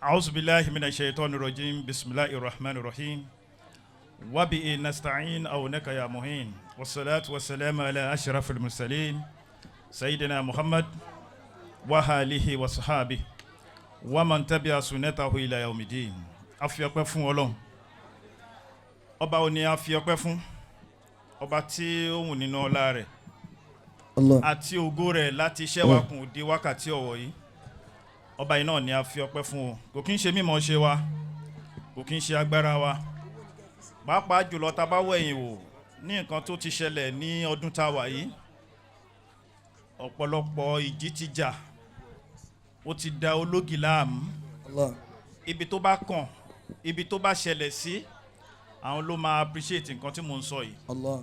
أعوذ بالله من الشيطان الرجيم. بسم الله الرحمن الرحيم وبه نستعين عونك يا معين، والصلاة والسلام على أشرف المرسلين سيدنا محمد وآله وصحابه ومن تبع سنته إلى يوم الدين. A fi ọpẹ́ fún Ọlọ́run ọba òní, a fi ọpẹ́ fún ọba tí ó wù nínú ọlá rẹ̀ Allah àti ògo rẹ̀ láti iṣẹ́ wa kùn di wákàtí ọ̀wọ̀ yìí. Ọba yìí náà ni a fi ọpẹ́ fún o. Kò kí ń ṣe mímọ̀ ṣe wa, kò kí ń ṣe agbára wa, pàápàá jùlọ tá a bá wẹ̀yìn wò ní nǹkan tó ti ṣẹlẹ̀ ní ọdún tá a wà yìí. Ọ̀pọ̀lọpọ̀ ìjì ti jà, ó ti da ológì láàmú. Allah. Ibi tó bá kàn, ibi tó bá ṣẹlẹ̀ sí, àwọn ló máa appreciate nǹkan tí mò ń sọ yìí. Allah.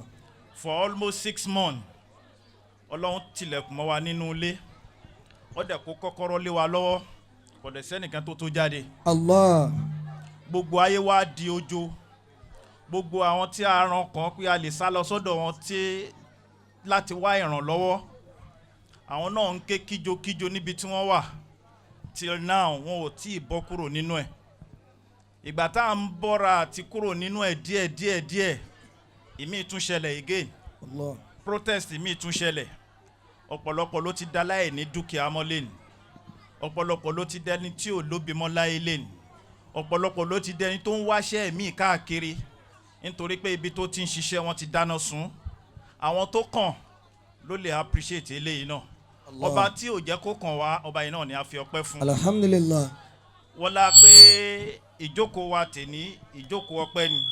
For almost 6 months, Ọlọ́run tilẹ̀kùn mọ́ wa nínú ilé, ó dẹ̀ kó kọ́kọ́rọ́ lé wa lọ́wọ́, kò dẹ̀ sẹ́nìkan tó tó jáde. Allah. Gbogbo ayé wa di ojo. Gbogbo àwọn tí a ràn kàn pé a lè sá lọ sọ́dọ̀ wọn tí láti wá ìrànlọ́wọ́, àwọn náà ń ké kíjokíjo níbi tí wọ́n wà. Till now, wọn ò tí ì bọ́ kúrò nínú ẹ̀. Ìgbà tá à ń bọ́ra àti kúrò nínú ẹ̀ díẹ̀ díẹ̀ díẹ̀, ìmíì tún ṣẹlẹ̀ again. Allah. Protest míì tún ṣẹlẹ̀. Ọ̀pọ̀lọpọ̀ ló ti da láì ní dúkìá mọ́ lẹ́nu, ọ̀pọ̀lọpọ̀ ló ti dẹni tí ò lóbi mọ́ láyé lẹ́nu, ọ̀pọ̀lọpọ̀ ló ti dẹni tó ń wáṣẹ́ míì káàkiri nítorí pé ibi tó ti ń ṣiṣẹ́, wọ́n ti dáná sun. Àwọn tó kàn ló lè appreciate eléyìí náà. Allah. Ọba tí ò jẹ́ kó kàn wá, ọba yìí náà ni a fi ọpẹ́ fún. Alhamdulillah. Wọ́n lá pé ìjókòó wa tèní, ìjókòó ọpẹ́ ni.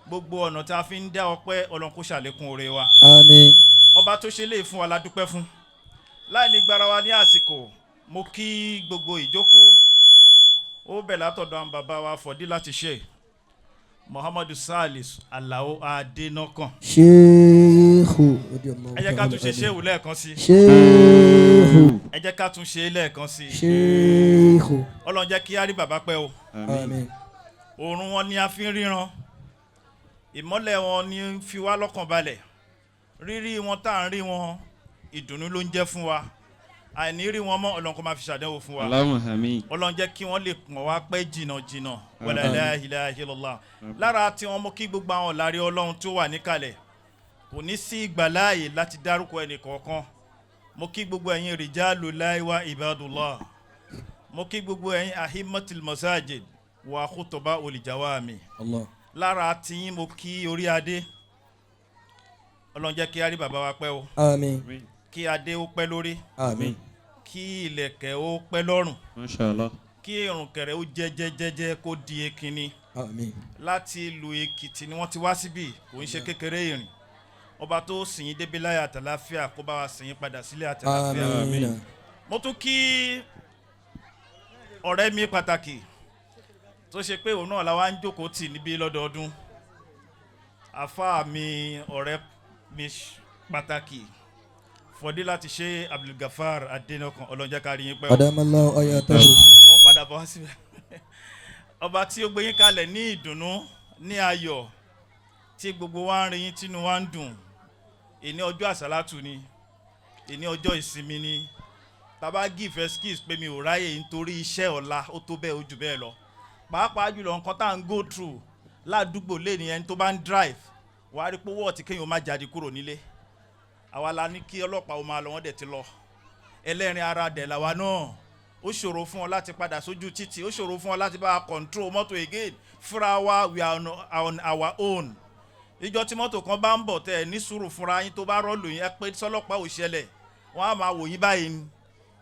Gbogbo ọ̀nà tí a fi ń dá ọpẹ́, Ọlọ́run kó ṣàlékún oore wa. Àmín. Ọba tó ṣe lè fún wa la dúpẹ́ fún. Láì ní gbára wa ní àsìkò, mo kí gbogbo ìjókòó. Ó bẹ̀ látọ̀dọ̀ àwọn bàbá wa, fọ̀dí láti ṣe Muhammadu Salis Alao Adenakan. Ṣéèkù. Ẹ jẹ́ ká tún ṣe ṣéwù lẹ́ẹ̀kan sí. Ṣéèkù. Ẹ jẹ́ ká tún ṣe lẹ́ẹ̀kan sí. Ṣéèkù. Ọlọ́run jẹ́ kí á rí bàbá pẹ́ o. Àmín. Òòrùn wọn ni a fi ń ríran, ìmọ́lẹ̀ wọn ni ń fi wá lọ́kàn balẹ̀. Rírí wọn tá à ń rí wọn, ìdùnnú ló ń jẹ́ fún wa. Àìní rí wọn mọ́, Ọlọ́run kó máa fi ṣàdánwò fún wa. Allahumma àmín. Ọlọ́run jẹ́ kí wọ́n lè pọ̀n wá pẹ́ jìnnà jìnnà. Wala la ilaha illallah. Lára tí wọ́n mú kí gbogbo àwọn ọ̀làrí Ọlọ́run tó wà níkàlẹ̀, kò ní sí ìgbàláàyè láti dárúkọ ẹnì kọ̀ọ̀kan. Mo kí gbogbo ẹ̀yin rijalullahi wa ibadullah, mo kí gbogbo ẹ̀yin ahimatul masajid wa khutuba olijawami. Allah. Lára tiyín, mo kí orí adé. Ọlọ́run jẹ́ kí á rí bàbá wa pẹ́ o. Àmín. Kí adé ó pẹ́ lórí. Àmín. Kí ìlẹ̀kẹ̀ ó pẹ́ lọ́rùn. Masha Allah. Kí ìrùnkẹ̀rẹ̀ ó jẹ́jẹ́jẹ́jẹ́, kó di ekinni. Àmín. Láti ìlú Èkìtì ni wọ́n ti wá síbí, kò ń ṣe kékeré ìrìn. Ọba tó sìn yín débi láyà àtàláfíà, kó bá wa sìn yín padà sílé àtàláfíà. Àmín. Mo tún kí ọ̀rẹ́ mi pàtàkì tó ṣe pé òun náà la wá ń jókòó tì níbí lọ́dọọdún, àfáà mi, ọ̀rẹ́ mi pàtàkì, fọdí láti ṣe Abdulgafar Adẹnọkan. Ọlọ́njẹ́ kárí yín pẹ́ o. Adamallahu ayatahu. Mo ń padà bọ̀ wá síbẹ̀. Ọba tí ó gbé yín kalẹ̀ ní ìdùnnú, ní ayọ̀, tí gbogbo wa ń rí yín, tínú wa ń dùn. Ìní ọjọ́ àsálàtù ni, ìní ọjọ́ ìsinmi ni. Tàbá give excuse pé mi ò ráyè nítorí iṣẹ́ ọ̀la, ó tó bẹ́ẹ̀, ó jù bẹ́ẹ̀ lọ. Pàápàá jùlọ nǹkan tá à ń go through ládùúgbò lé ní, ẹni tó bá ń drive, wàá rí pé wọ́ọ̀tì kéèyàn má jáde kúrò nílé. Àwa la ní kí ọlọ́pàá ó máa lọ, wọ́n dẹ̀ ti lọ. Ẹlẹ́rìn ara dẹ̀ làwa náà. Ó ṣòro fún ọ láti padà sójú títì, ó ṣòro fún ọ láti bá a control mọ́tò again fúnra wa. We are on our own. Ìjọ tí mọ́tò kan bá ń bọ̀, tẹ́ ẹ ní sùúrù fúnra yín, tó bá rọ́ọ̀lù yín, ẹ pé sọlọ́pàá ò ṣẹlẹ̀, wọ́n á máa wò yín báyìí ni.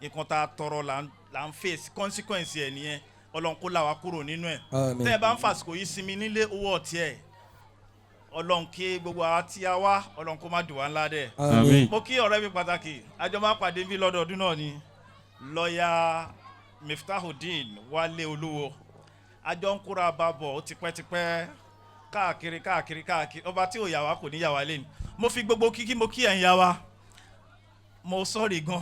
Nǹkan tá a tọrọ là ń face consequence ẹ̀ nìyẹn. Ọlọ́run kó là wá kúrò nínú ẹ̀. Àmín. Tẹ́ ẹ bá ń fàsìkò yìí sinmi nílé, owó ọ̀tí ẹ̀. Ọlọ́run kí gbogbo àwa tí a wá, Ọlọ́run kó má dùn wá ńlá dẹ̀. Àmín. Mo kí ọ̀rẹ́ mi pàtàkì, àjọ máa pàdé bí lọ́dọọdún náà ni, lọ́ọ̀yà Miftahudeen Wálé Olúwo. Àjọ ń kóra bá bọ̀ ó tipẹ́tipẹ́, káàkiri káàkiri káàkiri. Ọba tí ò yà wá kò ní yà wá lẹ́nu. Mo fi gbogbo kíkí mo kí ẹ̀ ń yà wá. Mo sorry gan,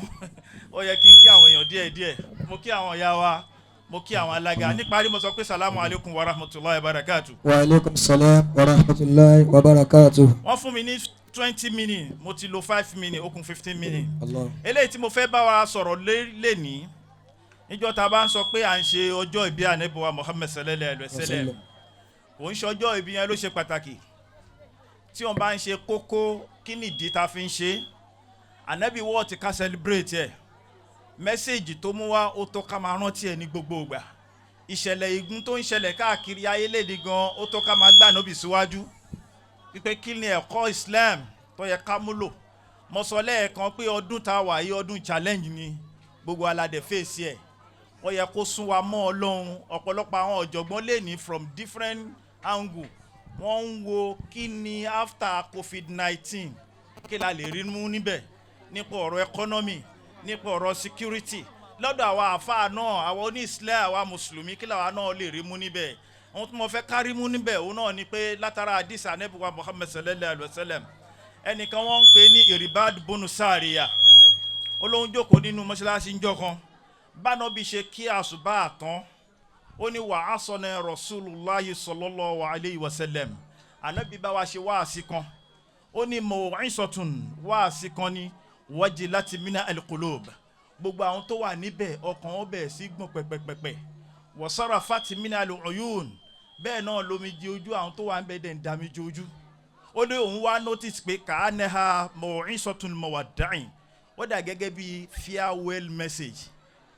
ó yẹ kí n kí àwọn èèyàn díẹ̀ díẹ̀. Mo kí àwọn ìyá wa, mo kí àwọn alága. Níparí, mo sọ pé salamu alaykum wa rahmatulahi wa barakatu. Wa aleykum salam wa rahmatulahi wa barakatuh. Wọ́n fún mi ní 20 minutes, mo ti lo 5 minutes, ó kún 15 minutes. Allah. Eléyìí tí mo fẹ́ bá wa sọ̀rọ̀ lénìí, Níjọ́ tá a bá ń sọ pé à ń ṣe ọjọ́ ìbí Ànábì wa Muhammad sallallahu alayhi wa sallam, kò ń ṣe ọjọ́ ìbí yẹn ló ṣe pàtàkì. Tí wọ́n bá ń ṣe kókó, kí nìdí tá a fi ń ṣe? Ànábì wọ́ọ̀ ti ká celebrate ẹ̀. Message tó mú wá, ó tó ká máa rántí ẹ̀ ní gbogbo ìgbà. Ìṣẹ̀lẹ̀ igun tó ń ṣẹlẹ̀ káàkiri ayé léde gan, ó tó ká máa gbà Ànábì síwájú wípé kí ni ẹ̀kọ́ Islam tó yẹ ká múlò. Mo sọ lẹ́ẹ̀kan pé ọdún tá a wà yìí, ọdún challenge ni, gbogbo aládẹ fèsì ẹ̀. Ó yẹ kó sún wa mọ́ Ọlọ́run. Ọ̀pọ̀lọpọ̀ àwọn ọ̀jọ̀gbọ́n lè ní from different angle, wọ́n ń wo kí ni after COVID-19, kí la lè rí mú níbẹ̀ nípa ọ̀rọ̀ economy, nípa ọ̀rọ̀ security. Lọ́dọ̀ àwa àáfàá náà, àwa oní Islam, àwa mùsùlùmí, kí làwa náà lè rí mú níbẹ̀? Ohun tí mo fẹ́ kárí mú níbẹ̀, òun náà ni pé látara hadith Ànábì wa Muhammad sallallahu alayhi wa sallam, ẹnìkan wọ́n ń pè ní Iribad bunu Sáríà, olóhùn jókòó nínú mọ́ṣáláṣí ńjọ́ kan. Bánábì ṣe kí àṣùbà tán, ó ní wa'asana Rasulullahi sallallahu alayhi wa sallam, Ànábì bá wa ṣe wáàsí kan. Ó ní maw'izatun, wáàsí kan ní wajilat mina al-qulub, gbogbo àwọn tó wà níbẹ̀, ọkàn wọn bẹ̀rẹ̀ sí gbọ̀n pẹ̀pẹ̀pẹ̀pẹ̀. Wa sarafat mina al-uyun, bẹ́ẹ̀ náà lomi di ojú àwọn tó wà ń bẹ̀ dẹ̀ ń dami di ojú. Ó ní òun wá notice pé ka'annaha maw'izatun mawadda'in, ó dà gẹ́gẹ́ bí farewell message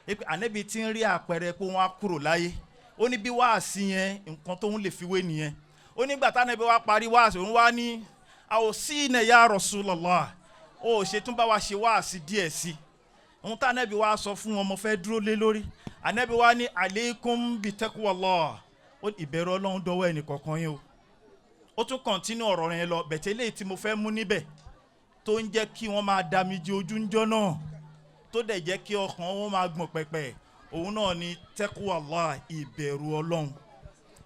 pé Ànábì ti ń rí àpẹẹrẹ pé wọ́n á kúrò láyé. Ó ní bí wáàsí yẹn, nǹkan tóun lè fi wé nìyẹn. Ó nígbà tánàbí wá parí wáàsí, òun wá ní awsina ya Rasulullah, ó ṣe tún bá wa ṣe wáàsí díẹ̀ sí i. Ohun tánàbí wá sọ fún wọn, mo fẹ́ dúró lé lórí. Ànábì wá ní alaykum bi taqwallah, ó ní ìbẹ̀rù Ọlọ́run dọwọ́ ẹnì kọ̀ọ̀kan yín o. Ó tún continue ọ̀rọ̀ yẹn lọ bẹ̀tẹ̀. Eléyìí tí mo fẹ́ mú níbẹ̀ tó ń jẹ́ kí wọ́n máa dami jí ojú ńjọ́ náà, tó dẹ̀ jẹ́ kí ọkàn wọn máa gbọ̀n pẹ̀pẹ̀, òun náà ni taqwallah, ìbẹ̀rù Ọlọ́run.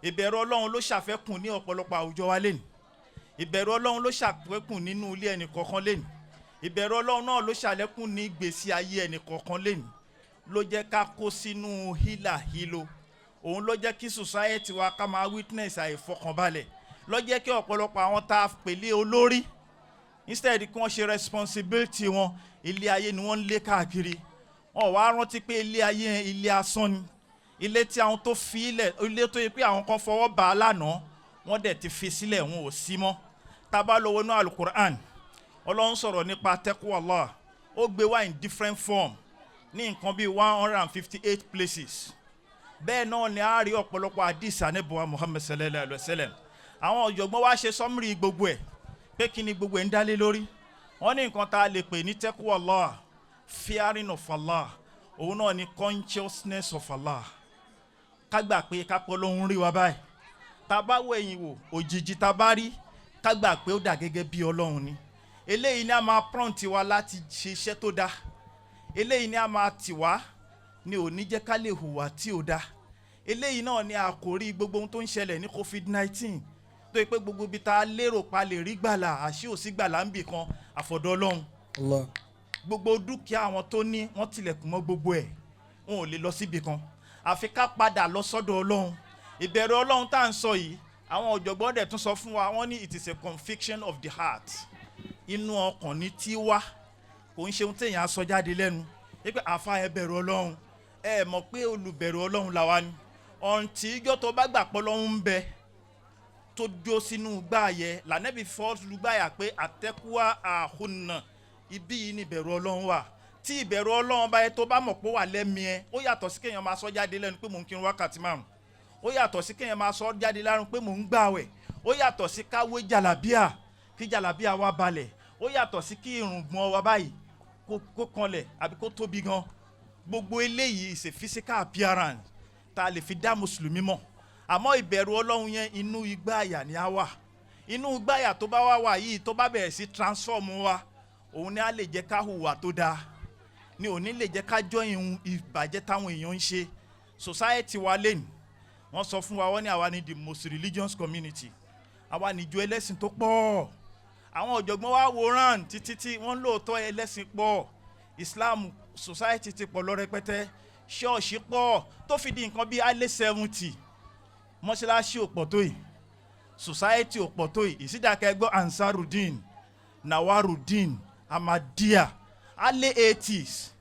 Ìbẹ̀rù Ọlọ́run ló ṣàfẹ́kùn ní ọ̀pọ̀lọpọ̀ àwùjọ wa lẹ́nu. Ìbẹ̀rù Ọlọ́run ló ṣàfẹ́kùn nínú ilé ẹnì kọ̀ọ̀kan lẹ́nu. Ìbẹ̀rù Ọlọ́run náà ló ṣàlẹ́kùn ní ìgbésí ayé ẹnì kọ̀ọ̀kan lẹ́nu, ló jẹ́ ká kó sínú hílà hílo. Òun ló jẹ́ kí society wa ká máa witness àìfọkànbalẹ̀, ló jẹ́ kí ọ̀pọ̀lọpọ̀ àwọn tá a pèlé olórí, instead kí wọ́n ṣe responsibility wọn, ilé ayé ni wọ́n ń lé káàkiri. Wọn wá rántí pé ilé ayé yẹn, ilé asán ni, ilé tí àwọn tó fi ilẹ̀, ilé tó yẹ pé àwọn kan fọwọ́ bá a lánàá, wọ́n dẹ̀ ti fi sílẹ̀, wọn ò sí mọ́. Tá a bá lọ wọnú Alukur'an, Ọlọ́run sọ̀rọ̀ nípa taqwallah, ó gbé wá in different form ní nǹkan bíi 158 places. Bẹ́ẹ̀ náà ni a rí ọ̀pọ̀lọpọ̀ hadith Ànábì wa Muhammad sallallahu alayhi wa sallam. Àwọn ọ̀jọ̀gbọ́n wa ṣe summary gbogbo ẹ̀ pé kí ni gbogbo ẹ̀ ń dálé lórí. Wọ́n ní nǹkan tá a lè pè ní taqwallah, fearing of Allah, òun náà ni consciousness of Allah. Ká gbà pé kápẹ́ ló ń rí wa báyìí. Tá a bá wọ ẹ̀yìn wò, òjijì tá a bá rí, ká gbà pé ó dà gẹ́gẹ́ bí Ọlọ́run ni. Eléyìí ni a máa prompt wa láti ṣe iṣẹ́ tó dáa. Eléyìí ni a máa tì wá ní ò ní jẹ́ ká lè hùwà tí ò dáa. Eléyìí náà ni àkòrí gbogbo ohun tó ń ṣẹlẹ̀ ní COVID-19, tó yẹ pé gbogbo ibi tá a lérò pa lè rí gbàlà, àṣì ò sí gbàlà ń bì kan àfọ̀dọ̀ Ọlọ́run. Allah. Gbogbo dúkìá àwọn tó ní, wọ́n tilẹ̀kùn mọ́ gbogbo ẹ̀, wọn ò lè lọ síbi kan àfi ká padà lọ sọ́dọ̀ Ọlọ́run. Ìbẹ̀rù Ọlọ́run tá à ń sọ yìí, àwọn ọ̀jọ̀gbọ́n dẹ̀ tún sọ fún wa, wọ́n ní it is a conviction of the heart. Inú ọkàn ní tí wá, kò ń ṣe ohun téèyàn á sọ jáde lẹ́nu wípé àfa, ẹ bẹ̀rù Ọlọ́run. Ẹ mọ̀ pé olùbẹ̀rù Ọlọ́run làwa ni ọ̀ǹtí ijọ́ tó bá gbà pọ́ lọ́hún ń bẹ tó dó sínú gbáàyẹ lànàbí fọ́ lùgbàyà pé àtẹ́kùwá àhùnà, ibi yìí ni ìbẹ̀rù Ọlọ́run wà. Tí ìbẹ̀rù Ọlọ́run bá yẹ, tó bá mọ̀ pé ó wà lẹ́mìí ẹ, ó yàtọ̀ sí kéèyàn máa sọ jáde lẹ́nu pé mò ń kírun wákàtí 5. Ó yàtọ̀ sí kéèyàn máa sọ jáde lẹ́nu pé mò ń gbààwẹ̀. Ó yàtọ̀ sí káwé jàlábíà, kí jàlábíà wa balẹ̀. Ó yàtọ̀ sí kí irùngbọ̀n wa báyìí kó kanlẹ̀ àbí kó tóbi gan. Gbogbo eléyìí is a physical appearance tá a lè fi dá mùsùlùmí mọ̀. Àmọ́ ìbẹ̀rù Ọlọ́run yẹn, inú igbá àyà ni á wà. Inú igbá àyà tó bá wà wà yìí, tó bá bẹ̀rẹ̀ sí transform wa, òun ni á lè jẹ́ ká hùwà tó dáa, ni òní lè jẹ́ ká jọ ìhun ìbàjẹ́ táwọn èèyàn ń ṣe. Society wa lẹ́nu, wọ́n sọ fún wa, wọ́n ní àwa ni the most religious community, àwa níjọ ẹlẹ́sìn tó pọ̀. Àwọn ọ̀jọ̀gbọ́n wa wo round títí tí wọ́n lóòótọ́ ẹlẹ́sìn pọ̀. Islam society ti pọ̀ lọ rẹpẹtẹ, ṣọ́ọ̀ṣì pọ̀ tó fi di nǹkan bíi alẹ́ 70, mọ́ṣáláṣí ò pọ̀ tó yìí, society ò pọ̀ tó yìí. Ìsídàkẹ́ gbọ́ Ansarudeen, Nawarudeen, Ahmadiyya, alẹ́ 80s.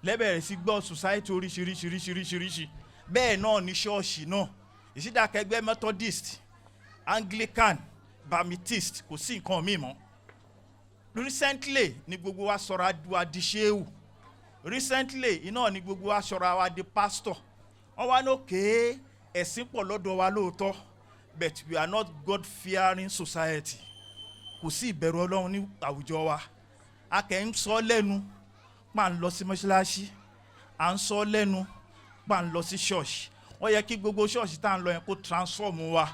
Lẹ́bẹ̀rẹ̀ sí gbọ́ society oríṣiríṣiríṣiríṣiríṣi. Bẹ́ẹ̀ náà ní ṣọ́ọ̀ṣì náà, ìsídàkẹgbẹ́ Methodist, Anglican, Baptist, kò sí nǹkan míì mọ́. Recently ni gbogbo wa sọ̀rọ̀ wa di ṣéwù. Recently iná ni gbogbo wa sọ̀rọ̀ wa di pastor. Wọ́n wá ní òkè ẹ̀sìn pọ̀ lọ́dọ̀ wa lóòótọ́, but we are not God fearing society. Kò sí ìbẹ̀rù Ọlọ́run ní àwùjọ wa. A kẹ́ ń sọ lẹ́nu pa ń lọ sí mọ́ṣáláṣí, à ń sọ lẹ́nu pa ń lọ sí ṣọ́ọ̀ṣì. Wọ́n yẹ kí gbogbo ṣọ́ọ̀ṣì tá à ń lọ yẹn kó transform wa.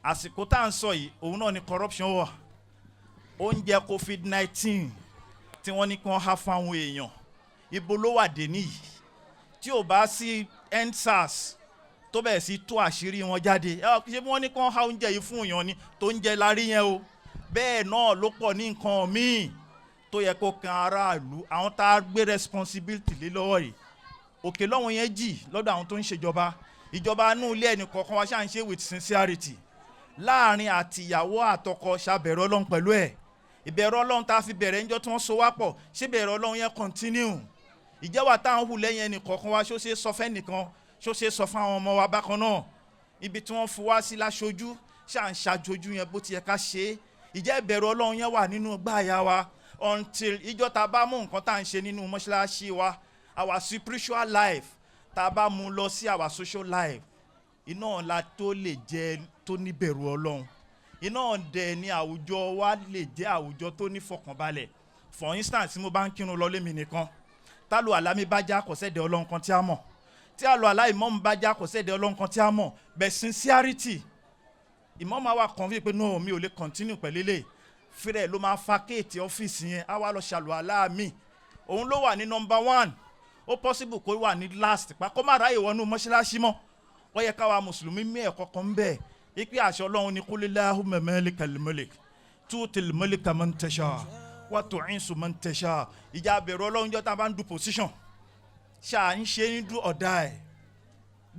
Àsìkò tá à ń sọ yìí, òun náà ni corruption wà. Oúnjẹ COVID-19 tí wọ́n ní kí wọ́n há fáwọn èèyàn, ibo ló wà dé níyì? Tí ò bá sí EndSARS tó bẹ̀rẹ̀ sí tú àṣírí wọn jáde, ẹ wá, ṣé wọ́n ní kí wọ́n há oúnjẹ yìí fún èèyàn ni tó ń jẹ lárí yẹn o. Bẹ́ẹ̀ náà ló pọ̀ ní nǹkan míì tó yẹ kó kan aráàlú, àwọn tá a gbé responsibility lé lọ́wọ́ yìí. Òkè lọ́wọ́ yẹn jì lọ́dọ̀ àwọn tó ń ṣèjọba. Ìjọba inú ilé ẹnì kọ̀ọ̀kan wa ṣáà ń ṣe with sincerity láàrin àtìyàwó àtọkọ, ṣàbẹ̀rẹ̀ Ọlọ́run pẹ̀lú ẹ̀. Ìbẹ̀rù Ọlọ́run tá a fi bẹ̀rẹ̀ ńjọ́ tí wọ́n so wá pọ̀, ṣé bẹ̀rù Ọlọ́run yẹn continue? Ìjẹ́wà táwọn hù lẹ́yìn ẹnì kọ̀ọ̀kan wa, ṣó ṣe é sọ fẹ́ nìkan? Ṣó ṣe é sọ fún àwọn ọmọ wa bákan náà? Ibi tí wọ́n fi wá sí láṣojú, ṣáà ń ṣàjòjú yẹn bó ti yẹ ká ṣe é? Ìjẹ́ ìbẹ̀rù Ọlọ́run yẹn wà nínú gbáàyà wa? Until ìjọ́ tá a bá mú nǹkan tá à ń ṣe nínú mọ́ṣáláṣí wa, our spiritual life, tá a bá mú lọ sí our social life, iná ọ̀la tó lè jẹ́ tó níbẹ̀rù Ọlọ́run, iná ọ̀dẹ ní àwùjọ wa lè jẹ́ àwùjọ tó ní fọkànbalẹ̀. For instance, tí mo bá ń kírun lọ lémi nìkan, tálù àlámì bá já, kò sẹ́dẹ̀ Ọlọ́run kan tí a mọ̀. Tí àlọ́ àlá ìmọ̀ọ́mù bá já, kò sẹ́dẹ̀ Ọlọ́run kan tí a mọ̀. But sincerity, ìmọ̀ọ́mù àwa convince pé no, mi ò lè continue pẹ̀lú eléyìí. Fírẹ̀ ló máa vacate ọ́fíìsì yẹn, á wá lọ ṣàlù àlá mi. Òun ló wà ní number one, ó possible kó wà ní last pa, kó má ráyè wọnú mọ́ṣáláṣí mọ́. Wọ́n yẹ káwa mùsùlùmí mí ẹ̀kọ́ kan bẹ́ẹ̀ ipe àṣẹ Ọlọ́run ní qulillahumma malikal mulk tu'til mulka man tasha wa tu'izzu man tasha. Ìjà àbẹ̀rù Ọlọ́run jọ́ tá a bá ń du position, ṣáà ń ṣe ní do or die.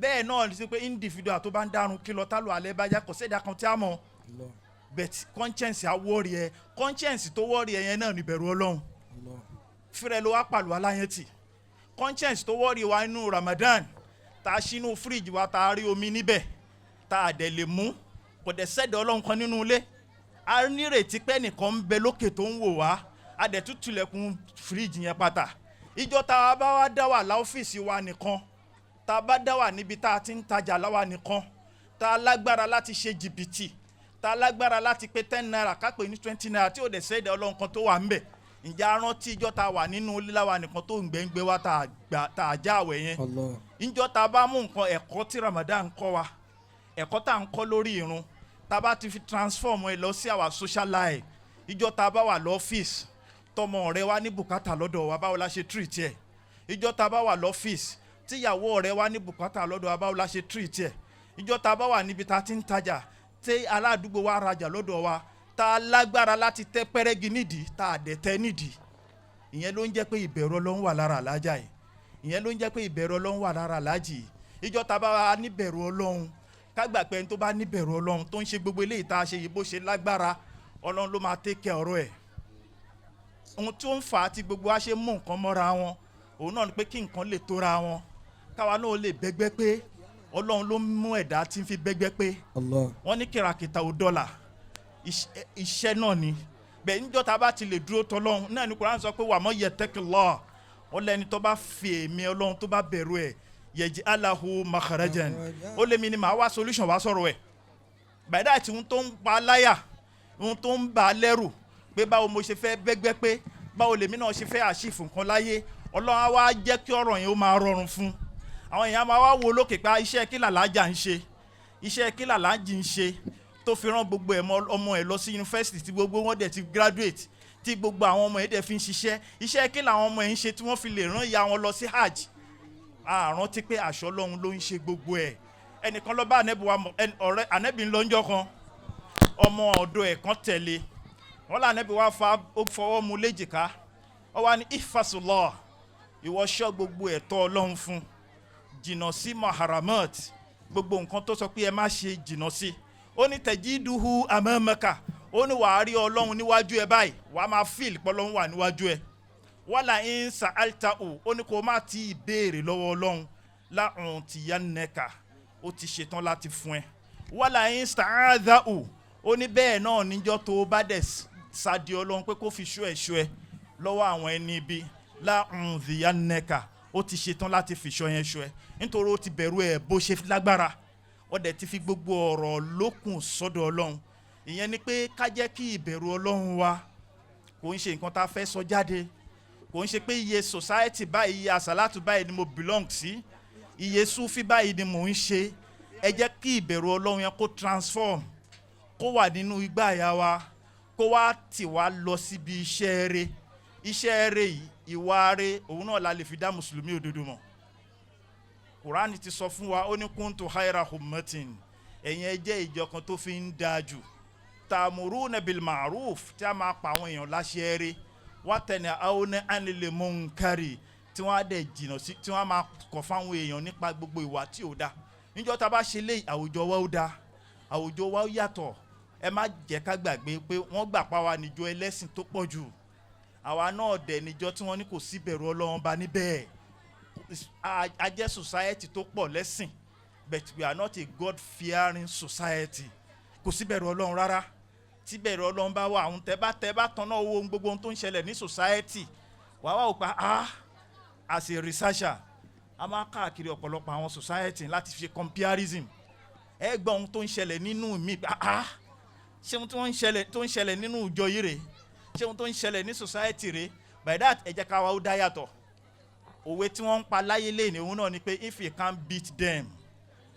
Bẹ́ẹ̀ náà ní sí pé individual tó bá ń dárun kí lọ, tálù alẹ́ bá já, kò sẹ́dá kan tí a mọ̀, but conscience á worry ẹ. Conscience tó worry ẹ yẹn náà ní bẹ̀rù Ọlọ́run. Fírẹ̀ ló wá pàlù aláyẹn tì. Conscience tó worry wa nínú Ramadan, tá a ṣínú fíríjì wa, tá a rí omi níbẹ̀, tá a dẹ̀ lè mú, kò dẹ̀ sẹ́dẹ̀ Ọlọ́run kan nínú ilé. A nírètí pé ẹnìkan ń bẹ lókè tó ń wò wá. A dẹ̀ tún tilẹ̀kùn fíríjì yẹn pátá. Ìjọ tá a bá wá dá wà láọ́fíìsì wa nìkan, tá a bá dá wà níbi tá a ti ń tajà láwa nìkan, tá a lágbára láti ṣe jìbìtì, tá a lágbára láti pé ₦10 ká pè ní ₦20, tí ò dẹ̀ sẹ́dẹ̀ Ọlọ́run kan tó wà ńbẹ̀, ǹjẹ́ a rántí ìjọ tá a wà nínú ilé láwa nìkan tó ń gbẹ́ngbẹ́ wa, tá a gbà tá a já àwẹ̀ yẹn? Allah. Ìjọ tá a bá mú nǹkan ẹ̀kọ́ tí Ramadan kọ́ wa, ẹ̀kọ́ tá à ń kọ́ lórí irun, tá a bá ti fi transform ẹ lọ sí our social life, ìjọ tá a bá wà lọ́fíìsì, tọmọ rẹ wá ní bùkátà lọ́dọ̀ wa, báwo la ṣe treat ẹ? Ìjọ tá a bá wà lọ́fíìsì, tíyàwó rẹ wá ní bùkátà lọ́dọ̀ wa, báwo la ṣe treat ẹ? Ìjọ tá a bá wà níbi tá a ti ń tajà, tí aládùúgbò wa rajà lọ́dọ̀ wa, tá a lágbára láti tẹ́ pẹ́rẹ́gì nídìí, tá a dẹ̀ tẹ́ nídìí, ìyẹn ló ń jẹ́ pé ìbẹ̀rù Ọlọ́run wà lára alájà yìí. Ìyẹn ló ń jẹ́ pé ìbẹ̀rù Ọlọ́run wà lára alájì yìí. Ìjọ tá a bá wà níbẹ̀rù Ọlọ́run, ká gbà pé ẹni tó bá níbẹ̀rù Ọlọ́run, tó ń ṣe gbogbo eléyìí tá a ṣe yìí bó ṣe lágbára, Ọlọ́run ló máa take care ọ̀rọ̀ ẹ̀. Ohun tó ń fà á tí gbogbo wa ṣe mú nǹkan mọ́ra wọn, òun náà ni pé kí nǹkan lè tóra wọn, káwa náà lè bẹ́gbẹ́ pé. Ọlọ́run ló mú ẹ̀dá tí ń fi bẹ́gbẹ́ pé. Allah. Wọ́n ní kìràkìtà ò dọ́là, iṣẹ́ náà ni bẹ́ẹ̀. Níjọ́ tá a bá ti lè dúró tọ́lọ́run náà ní Kùránì sọ pé wa man yattaqillah, ó lẹ́ni tó bá fi èmi Ọlọ́run, tó bá bẹ̀rù ẹ̀, yaj'al lahu makhrajan, ó lé mi ni màá wá solution wá sọ̀rọ̀ ẹ̀. Bàdá tí ohun tó ń pa láyà, ohun tó ń bà á lẹ́rù pé báwo mo ṣe fẹ́ bẹ́gbẹ́ pé, báwo lèmi náà ṣe fẹ́ achieve nǹkan láyé, Ọlọ́run á wá jẹ́ kí ọ̀rọ̀ yẹn ó máa rọrùn fún àwọn èèyàn. Máa wá wo lókè pé iṣẹ́ kí làlájà ń ṣe, iṣẹ́ kí làlájì ń ṣe tó fi rán gbogbo ẹ̀ ọmọ ẹ̀ lọ sí yunifásitì, tí gbogbo wọn dẹ̀ ti graduate, tí gbogbo àwọn ọmọ ẹ̀ dẹ̀ fi ń ṣiṣẹ́. Iṣẹ́ kí làwọn ọmọ ẹ̀ ń ṣe tí wọ́n fi lè rán ìyá wọn lọ sí hajj? Àrántí pé àṣọ Ọlọ́run ló ń ṣe gbogbo ẹ̀. Ẹnìkan lọ bá ànẹ́bí wa ọ̀rẹ́ ànẹ́bí ń lọ ńjọ́ kan, ọmọ ọ̀dọ̀ ẹ̀ kan tẹ̀lé wọn là. Ànẹ́bí wa fa ó fọwọ́ mu léjìká, ó wá ní ihfazillah, ìwọ ṣọ́ gbogbo ẹ̀tọ́ Ọlọ́run fún, jìnnà sí maharamat, gbogbo nǹkan tó sọ pé ẹ má ṣe, jìnnà sí. Ó ní tajiduhu amamaka, ó ní wàá rí Ọlọ́run níwájú ẹ báyìí, wàá máa feel pé Ọlọ́run wà níwájú ẹ. Wàlà ń sa alta o, ó ní kó má ti béèrè lọ́wọ́ Ọlọ́run láhùn tìyà nẹ́ka, ó ti ṣetán láti fún ẹ. Wàlà ń sa àdá o, ó ní bẹ́ẹ̀ náà níjọ́ tó o bá dẹ̀ sadi Ọlọ́run pé kó fi ṣó ẹ ṣó ẹ lọ́wọ́ àwọn ẹni ibi, láhùn tìyà nẹ́ka, ó ti ṣetán láti fi ṣọ́ yẹn ṣó ẹ, nítorí ó ti bẹ̀rù ẹ bó ṣe lágbára, ó dẹ̀ ti fi gbogbo ọ̀rọ̀ lókun sọ́dọ̀ Ọlọ́run. Ìyẹn ni pé ká jẹ́ kí ìbẹ̀rù Ọlọ́run wa kò ń ṣe nǹkan tá a fẹ́ sọ jáde, kò ń ṣe pé iye society báyìí, iye àsálàtù báyìí ni mo belong sí, iye sufi báyìí ni mò ń ṣe. Ẹ jẹ́ kí ìbẹ̀rù Ọlọ́run yẹn kó transform, kó wà nínú igbá àyà wa, kó wá tì wá lọ síbi iṣẹ́ rere. Iṣẹ́ rere yìí, ìwà rere, òun náà la lè fi dá mùsùlùmí òdodo mọ̀. Kùránì ti sọ fún wa, ó ní kuntu khaira ummatin, ẹ̀yin ẹ jẹ́ ìjọ kan tó fi ń dáa jù, ta'muruna bil ma'ruf, tí a máa pa àwọn èèyàn láṣẹ rere, wa tanhauna 'anil munkari, tí wọ́n á dẹ̀ jìnnà sí, tí wọ́n á máa kọ̀ fáwọn èèyàn nípa gbogbo ìwà tí ò dáa. Níjọ́ tá a bá ṣe lé, àwùjọ wa ó dáa, àwùjọ wa ó yàtọ̀. Ẹ má jẹ́ ká gbàgbé pé wọ́n gbà pa wa níjọ ẹlẹ́sìn tó pọ̀ jù, àwa náà dẹ̀ níjọ tí wọ́n ní kò sí bẹ̀rù Ọlọ́run ba níbẹ̀. A jẹ́ society tó pọ̀ lẹ́sìn, but we are not a God fearing society. Kò sí bẹ̀rù Ọlọ́run rárá. Tí bẹ̀rù Ọlọ́run bá wà, àwọn tẹ́ bá tanná owó ohun gbogbo ohun tó ń ṣẹlẹ̀ ní society, wàá wà ó pa. Ah, as a researcher, a máa káàkiri ọ̀pọ̀lọpọ̀ àwọn society láti fi comparison. Ẹ gbọ́ ohun tó ń ṣẹlẹ̀ nínú mi, ah, ṣé ohun tó ń ṣẹlẹ̀ nínú ìjọ yìí rè? Ṣé ohun tó ń ṣẹlẹ̀ ní society rè? By that, ẹ jẹ́ ká wa ó dá yàtọ̀. Òwe tí wọ́n ń pa láyé lẹ́yìn òun náà ni pé if you can't beat them,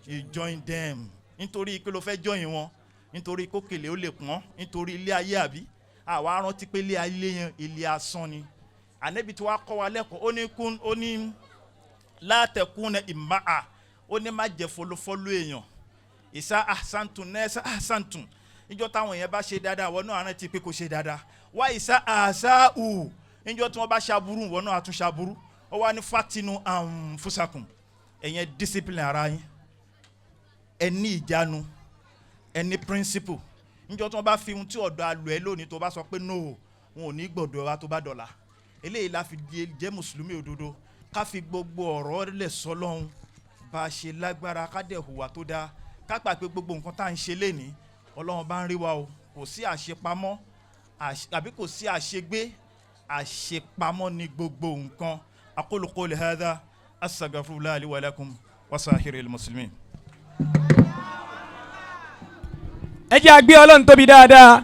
you join them. Nítorí kí ló fẹ́ join wọn? Nítorí kókèlè ó lè pọ́n, nítorí ilé ayé, àbí? Àwa rántí pé ilé ayé yẹn, ilé asán ni. Ànábì tí wàá kọ́ wa lẹ́kọ̀ọ́, ó ní kún, ó ní látẹ̀kún ìmáà, ó ní má jẹ́ folofolo èèyàn. Ìsá àsántùn nẹ́ẹ̀sá àsántùn, níjọ́ táwọn èèyàn bá ṣe dáadáa, wọn náà rántí pé kò ṣe dáadáa. Wá ìsá àṣà ù, níjọ́ tí wọ́n bá ṣaburú, wọn náà àtún ṣaburú. Ó wá ní fatinu ànfúsàkùn, ẹ̀yẹn discipline ara yín, ẹ ní ìjánu, ẹ ní principle. Níjọ́ tí wọ́n bá fi ohun tí ọ̀dọ̀ alù ẹ lónìí, tó bá sọ pé no, wọn ò ní gbọ̀dọ̀ wa tó bá dọ̀la. Eléyìí la fi di jẹ́ mùsùlùmí òdodo, ká fi gbogbo ọ̀rọ̀ lẹ̀ sọ́lọ́hún, bá a ṣe lágbára, ká dẹ̀ hùwà tó dáa, ká gbà pé gbogbo nǹkan tá à ń ṣe lénìí, Ọlọ́run bá ń rí wa o. Kò sí àṣepamọ́ àbí kò sí àṣegbé, àṣepamọ́ ní gbogbo nǹkan. Aqulu qawli hadha, astaghfirullaha li wa lakum wa sahiril muslimin. Ẹ jẹ́ àgbé Ọlọ́run tóbi dáadáa.